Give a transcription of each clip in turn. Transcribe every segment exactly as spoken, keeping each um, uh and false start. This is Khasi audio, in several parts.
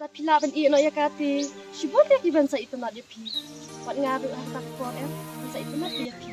Phi lah ban ïeh noh ïa ka te, shibun de ki ban sa itynnad ïa phi. Wat nga ruh ha kata ka por em, ban sa itynnad ïa phi.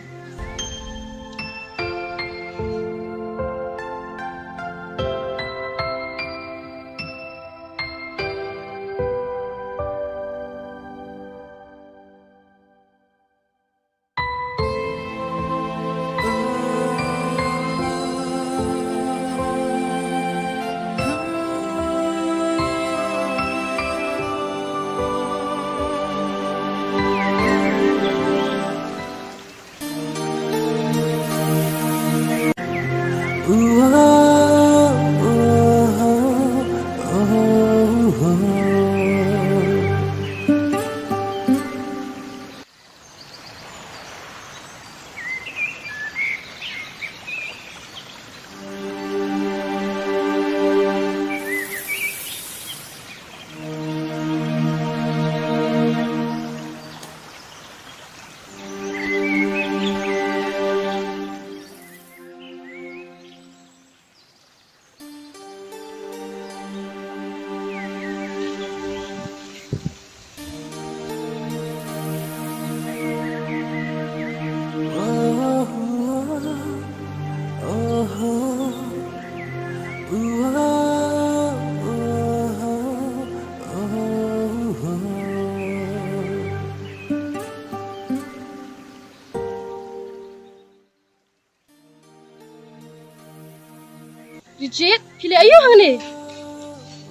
Rijit, phi leh aïu hangne?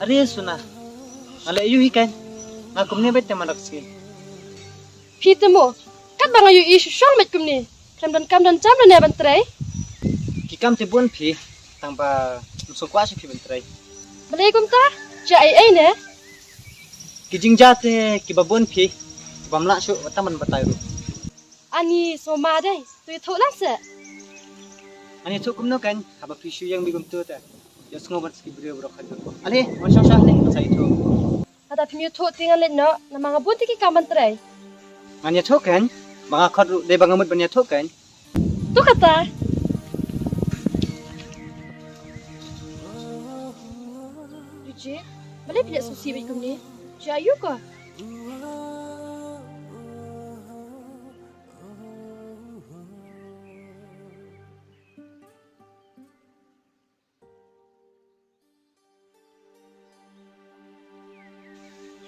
Are Suna, nga leh aïu hi kan? Nga kumne bad te man dak sngi. Phi te mo, katba nga ïohi shu shong bad kumne. Khlem don kam don jam lane ban trei. Ki kam te bun phi, tang ba ym sngewkwah shuh phi ban trei. Balei kumta? Jia ei ei ne? Ki jingjia te kiba bun phi, bym lah shuh tang ban batai ruh. Ani sngewma dei, to ïathuh lang seh. Ani ïathuh kumno kan, haba phi shu ïeng bad kumto te. Ïa sngew ban sngewbha briew baroh khatar. Ale, wan shong shah ale, sa ïathuh. Lada phim ïathuh te ngan leit noh, namar nga bun te ki kam ban trei. Ngan ïathuh kan, ba nga khot ruh dei ba nga mut ban ïathuh kan. To kata. Rijit, balei phi leh sngewsih bad kumne? Jia aïu ko?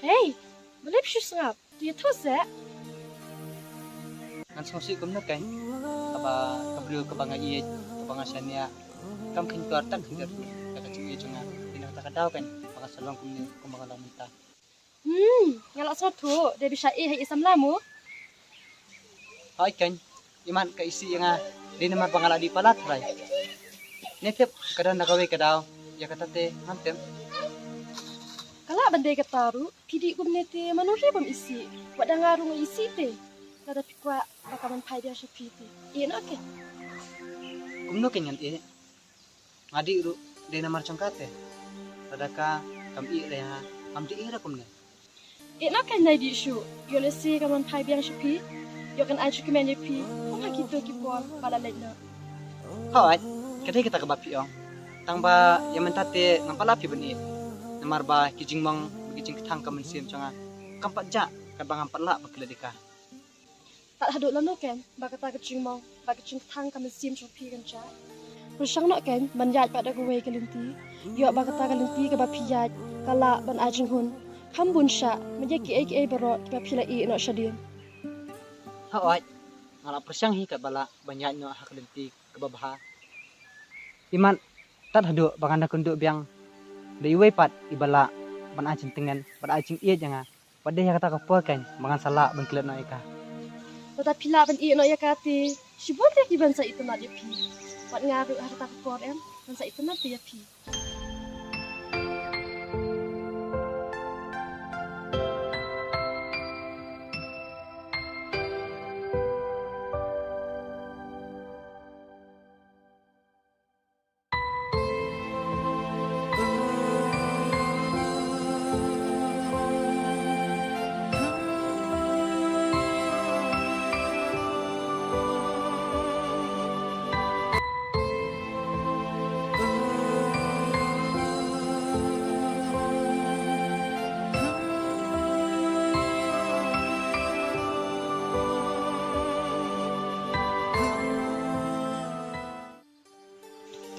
Hei, balei phi shu sngap? To ïathuh seh. Ngan sngewsih kumno kan, kaba ka briew kaba nga ïeit, kaba nga shaniah, kam kheiñ tor tang kheiñ tor ïa ka jingïeit jong nga. Te na kata ka daw kan, ba nga sa long kumne, kumba nga long mynta. Hmm, nga la sngewthuh, dei ba sha ïeh ha i samla mo. Hooid kan, imat ka isih ïa nga, dei namar ba nga la dih palat trai. Ne tip, ka don da kawei ka daw, ïa kata te, ngam tip. Ka lah ban dei kata ruh, phi dih kumne te, mano hi bym isih, wat da nga ruh nga isih te. Lada phi kwah, ba ka ban phai biang sha phi te. Ïeh noh ke. Kumno ke ngan ïeh? Nga dih ruh dei namar jong ka te. Lada ka kam ïeh re ha, kam dih re kumne. Ïeh noh kan nai dih shuh. Ïoh lehse ka ban phai biang sha phi. Ïoh kan ai jingkmen ïa phi. Kum ha kito ki por ba la leit noh. Hooid, ka dei kata kaba phi ong. Tang ba ïa mynta te ngam pat lah phi ban ïeh. Namar ba ki jingmong, ki jingkthang ka mynsiem jong nga kam pat jah, katba ngam pat lah ban klet ïa ka. Tad haduh lano ken, ba kata ka jingmong, ba ka jingkthang ka mynsiem jong phi kan jah. Pyrshang noh ken, ban ïaid pat da kawei ka lynti. Ïoh ba kata ka lynti kaba phi ïaid, ka lah ban ai jinghun. Kham bun shah, mynta kiei kiei baroh, kiba phi la ïeh noh shadien. Hooid, nga la pyrshang hi katba lah, ban ïaid noh ha ka lynti kaba bha. Imat, tad haduh ba ngan da kynduh biang da iwei pat iba lah ban ai jingtngen, ban ai jingïeit ïa nga. Wat dei ha kata ka por kan ba ngan sa lah ban klet noh ïa ka. Lada phi lah ban ïeh noh ïa ka te, shibun te ki ban sa itynnad ïa phi. Wat nga ruh ha kata ka por em, ngan sa itynnad te ïa phi.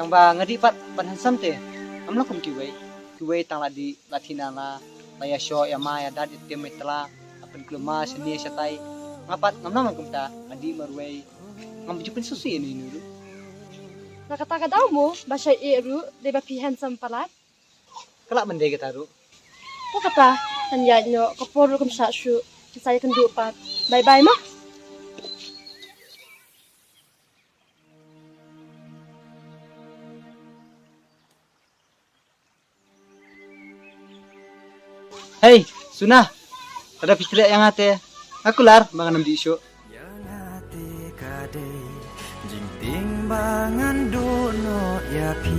Tang ba nga dih pat ban handsome te. Ngam long kum kiwei. Kiwei tang la dih, la thina la, la ïa shoh ïa ma ïa dad ïa tim ïa tla, la pynklum ma shane shatai. Nga pat ngam long kumta, nga dih marwei. Ngam ju pynsngewsih ïa inu inu ruh. Na kata ka daw mo ba shait ïeh ruh dei ba phi handsome palat. Ka lah ban dei kata ruh. To kata, ngan ïaid noh, ka por ruh kam shah shuh. Sa ïakynduh pat. Bye bye ma. Hei Suna, lada phi khleh ïa nga te nga kular ba ngan ym dih shuh. Ïa nga te ka dei jingtieng ba ngan duh noh ïa phi.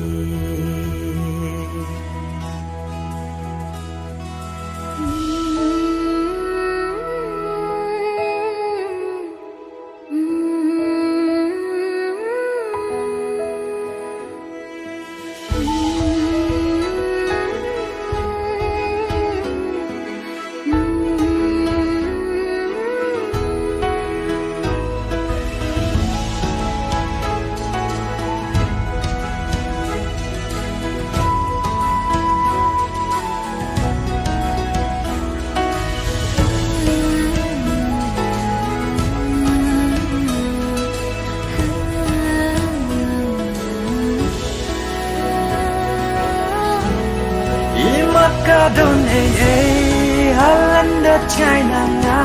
Imat ka don ei ei ha lyndet China nga,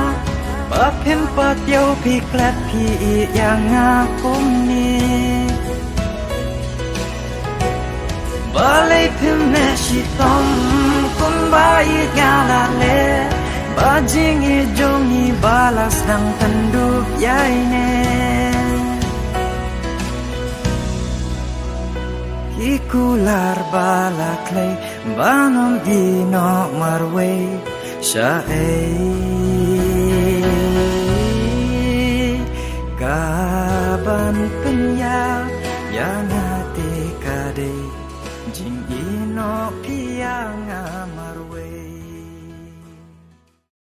ba phim pat ïoh phi klet phi ïeit ïa nga kumne. Balei phim neh shitom kumba ïeit nga la leh, ba jingïeit jong ngi ba la sdang pyndup ïa ine. Ki kular ba la khlei ban ym ïehnoh marwei shaei. Ka ban pynïap ïa nga te ka dei jingïehnoh phi ïa nga marwei.